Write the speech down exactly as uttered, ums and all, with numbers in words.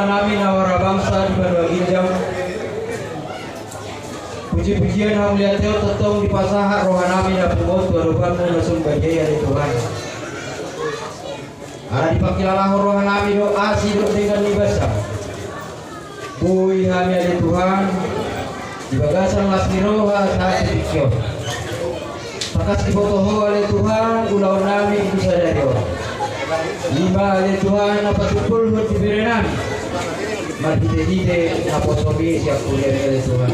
Nami na marhabangsa di banua ginjang. Puji-pujian hamuliateon tongtong dipasahat roha nami na pungu on tu adopanmu na sumbadia i ale Tuhan. Ala dipangkilalahon roha nami do asi dohot denggan ni basa. Boi hami ale Tuhan di bagasan las ni roha sahat tu tingki on. Tangkas diboto Ho ale Tuhan ulaon nami di sadari on. I ma ale Tuhan na patumpulhon di bere nami marhite-hite naposomi sian huriaM ale Tuhan.